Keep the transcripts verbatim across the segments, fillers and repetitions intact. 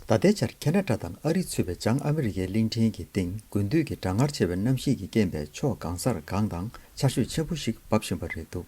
ད་ལྟའི་ཆར་ཁེ་ན་ཌ་དང་ཨ་རི་ཚུད་པའི་བྱང་ཨ་མི་རི་ཀའི་གླིང་ཕྲན་གྱི་སྟེང་དགུན་དུས་ཀྱི་གྲང་ངར་ཆེ་བའི་གནམ་གཤིས་ཀྱི་རྐྱེན་པས་ཕྱོགས་གང་སར་གངས་དང་ཆར་ཞོད་ཆེན་པོ་ཞིག་འབབ་བཞིན་པ་རེད་འདུག་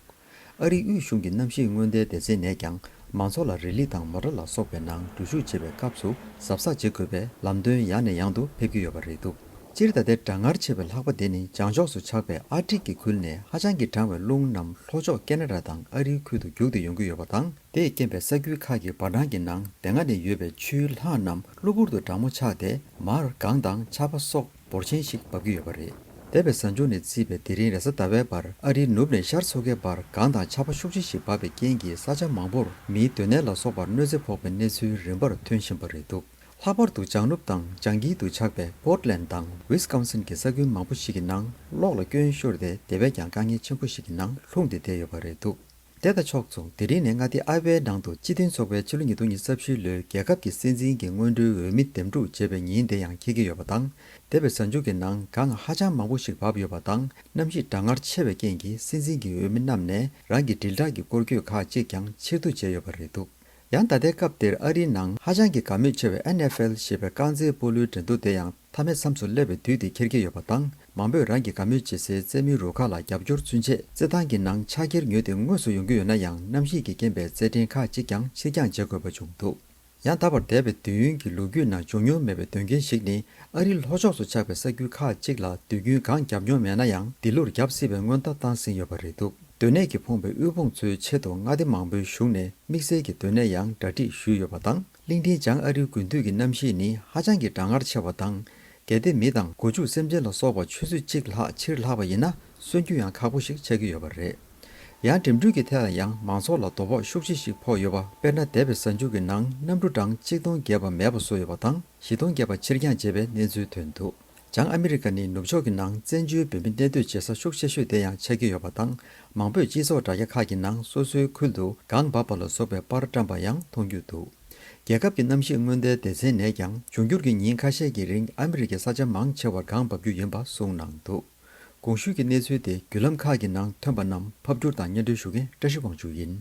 ཨ་རིའི་དབུས་གཞུང་གི་གནམ་གཤིས་སྔོན་བརྡའི་སྡེ་ཚན་ནས་ཀྱང་མང་ཚོགས་ལ་རི་ལི་དང་མོ་ཊ་ལ་སོགས་པའི་ནང་འགྲུལ་བཞུད་བྱེད་པའི་སྐབས་སུ་གཟབ་གཟབ་བྱེད་དགོས་པའི་ལམ་སྟོན་ཡང་ནས་ཡང་དུ་ཕེབས་ཀྱི་ཡོད་པ་རེད་འདུག་སྤྱིར་ད་ལྟའི་གྲང་ངར་ཆེ་བའི་ལྷགས་པ་དེ་ནི་བྱང་ཕྱོགས་སུ་ཆགས་པའི་ཨར་ཀ་ཊིག་གི་ཁུལ་ནས་ཧ་ཅང་གི་གྲང་བའི་རླུང་རྣམས་ལྷོ་ཕྱོགས་ཁེ་ན་ཌ་དང་ཨ་རིའི་ཁུལ་དུ་རྒྱུག་སྟེ་ཡོང་གི་ཡོད་པ་དང་། དེས་རྐྱེན་པས་ས་ཁུལ་ཁག་གི་འབར་གྲང་གི་ནང་དེ་སྔ་ནས་ཡོད་པའི་ཆུའི་ལྷགས་རྣམས་གློ་བུར་དུ་གྲང་མོ་ཆགས་ཏེ་མར་གངས་དང་ཆར་པ་སོགས་འབོར་ཆེན་ཞིག་འབབ་ཀྱི་ཡོད་པ་རེད། འདས་པའི་གཟའ་མཇུག་ནས་བརྩིས་པའི་དེ་རིང་རེས་གཟའ་ཟླ་བའི་བར་ཨ་རིའི་ནུབ་ནས་ཤར་མཚོ་ཁའི་བར་གངས་དང་ཆར་པ་ཤུགས་ཆེ་ཞིག་འབབ་པའི་རྐྱེན་གྱིས་ས་ཆ་མང་པོར་མིའི་སྡོད་གནས་ལ་སོགས་པར་གནོད་འཚེ་ཕོག་པའི་གནས་ཚུལ་རིམ་པར་ཐོན་བཞིན་པ་རེད་འདུག་ལྷག་པར་དུ་བྱང་ནུབ་དང་བྱང་དཀྱིལ་དུ་ཆགས་པའི་པོར་ཊ་ལེན་ཌི་དང་ཝིས་ཀོན་སིན་གྱི་ས་ཁུལ་མང་པོ་ཞིག་གི་ནང་གློག་ལ་སྐྱོན་ཤོར་ཏེ་དེ་བས་ཀྱང་དཀའ་ངལ་ཆེན་པོ་ཞིག་གི་ནང་ལྷུང་སྟེ་བསྡད་ཡོད་པ་རེད་འདུག་དེ་དང་ཕྱོགས་མཚུངས་དེ་རིང་ནས་མངའ་སྡེ་ཨའི་ཝའི་ནང་དུ་སྤྱི་མཐུན་ཚོགས་པའི་ཕྱི་ལོ་ཉིས་སྟོང་ཉི་ཤུ་རྩ་བཞི་ལོའི་རྒྱལ་ཁབ་ཀྱི་སྲིད་འཛིན་གྱི་སྔོན་འགྲོའི་འོས་མི་འདེམས་སྒྲུག་བྱེད་པའི་ཉིན་དེ་ཡང་འཁེལ་གྱི་ཡོད་པ་དང་། འདས་པའི་གཟའ་མཇུག་གི་ནང་གངས་ཧ་ཅང་མང་པོ་ཞིག་བབས་ཡོད་པ་དང་གནམ་གཤིས་གྲང་ངར་ཆེ་བའི་རྐྱེན་གྱིས་སྲིད་འཛིན་གྱི་འོས་མི་རྣམས་ནས་རང་གི་དྲིལ་བསྒྲགས་ཀྱི་སྐོར་སྐྱོད་ཁག་ཅིག་ཀྱང་ཕྱིར་བསྡུ་བྱས་ཡོད་པ་རེད་འདུག་ཡང་ད་ལྟའི་སྐབས་འདིར་ཨ་རིའི་ནང་ཧ་ཅང་གི་དགའ་མོས་ཆེ་བའི་ཨེན་ཨེཕ་ཨེལ་ཞེས་པའི་རྐང་རྩེད་སྤོ་ལོའི་འགྲན་བསྡུར་དེ་ཡང་མཐའ་མའི་མཚམས་སུ་སླེབས་པའི་དུས་དེ་འཁེལ་གྱི་ཡོད་པ་དང་མང་པོས་རང་གི་དགའ་མོས་བྱེད་སའི་རྩེད་མོའི་རུ་ཁག་ལ་རྒྱབ་སྐྱོར་ཚུན་ཆད་རྩེད་ཐང་གི་ནང་ཕྱག་འཁྱེར་ཉོས་ཏེ་དངོས་སུ་ཡོང་གི་ཡོད་ན་ཡང་གནམ་གཤིས་ཀྱི་རྐྱེན་པས་རྩེད་འགྲན་ཁག་ཅིག་ཀྱང་ཕྱིར་འགྱངས་བྱེད་དགོས་པ་བྱུང་འདུག་ཡང་ད་བར་འདས་པའི་དུས་ཡུན་གྱི་ལོ་རྒྱུས་ནང་བྱུང་མྱོང་མེད་པའི་དོན་རྐྱེན་ཞིག་ནི་ཨ་རིའི་ལྷོ་ཕྱོགས་སུ་ཆགས་པའི་ས་ཁུལ་ཁག་ཅིག་ལ་དུས་རྒྱུན་གངས་བརྒྱབ་མྱོང་མེད་ན་ཡང་འདི་ལོར་བརྒྱབ་སྲིད་པའི་སྔོན་བརྡ་བཏང་ཟིན་ཡོད་པ་རེད་འདུག་སྡོད་གནས་ཀྱིས་ཕོངས་པའི་དབུལ་ཕོངས་ཚོའི་ཆེད་དུ་མངའ་སྡེ་མང་པོའི་གཞུང་ནས་དམིགས་བསལ་གྱི་སྡོད་གནས་ཡང་གྲ་སྒྲིག་ཞུས་ཡོད་པ་དང་། གླིང་ཕྲན་བྱང་ཨ་རིའི་དགུན་དུས་ཀྱི་གནམ་གཤིས་ནི་ཧ་ཅང་གི་གྲང་ངར་ཆེ་བ་དང་། གལ་ཏེ་མི་དང་སྒོ་ཕྱུགས་སེམས་ཅན་ལ་སོགས་པ་ཆུ་ཚོད་གཅིག་ལྷག་ཕྱིར་ལྷག་པ་ཡིན་ན་གསོན་རྒྱུ་ཡང་ཁག་པོ་ཞིག་ཆགས་ཀྱི་ཡོད་པ་རེད། ཡང་འགྲིམ་འགྲུལ་གྱི་ཐད་ལ་ཡང་མང་ཚོགས་ལ་དོ་ཕོག་ཤུགས་ཆེ་ཞིག་ཕོག་ཡོད་པ། དཔེར་ན་འདས་པའི་གཟའ་མཇུག་གི་ནང་གནམ་གྲུ་གྲངས་གཅིག་སྟོང་བརྒལ་བ་མེད་པ་བཟོས་ཡོད་པ་དང་བཞི་སྟོང་བརྒལ་བ་ཕྱིར་འགྱངས་བྱས་པའི་གནས་ཚུལ་ཐོན་འདུག་བྱང་ཨ་མི་རི་ཀ་ནི་ནུབ་ཕྱོགས་ཀྱི་ནང་བཙན་བྱོལ་བོད་མི་གནས་སྡོད་བྱེད་ས་ཤུགས་ཆེ་ཤོས་དེ་ཡང་ཆགས་ཀྱི་ཡོད་པ་དང་མང་པོས་སྤྱི་ཚོགས་དྲ་རྒྱ་ཁག་གི་ནང་སོ་སོའི་ཁུལ་དུ་གངས་འབབ་པ་ལ་སོགས་པའི་པར་བཀྲམ་པ་ཡང་མཐོང་རྒྱུ་འདུག་རྒྱལ་ཁབ་ཀྱི་གནམ་གཤིས་སྔོན་བརྡའི་སྡེ་ཚན་ནས་ཀྱང་འབྱུང་འགྱུར་གྱི་ཉིན་ཁ་ཤས་ཀྱི་རིང་ཨ་མི་རི་ཀའི་ས་ཆ་མང་ཆེ་བར་གངས་འབབ་རྒྱུ་ཡིན་པ་གསུངས་གནང་འདུག་གོང་ཞུས་ཀྱི་གནས་ཚུལ་དེ་བརྒྱུད་ལམ་ཁག་གི་ནང་ཐོན་པ་རྣམས་ཕབ་བསྒྱུར་དང་སྙན་སྒྲོན་ཞུ་མཁན་བཀྲ་ཤིས་དབང་ཕྱུག་ཡིན།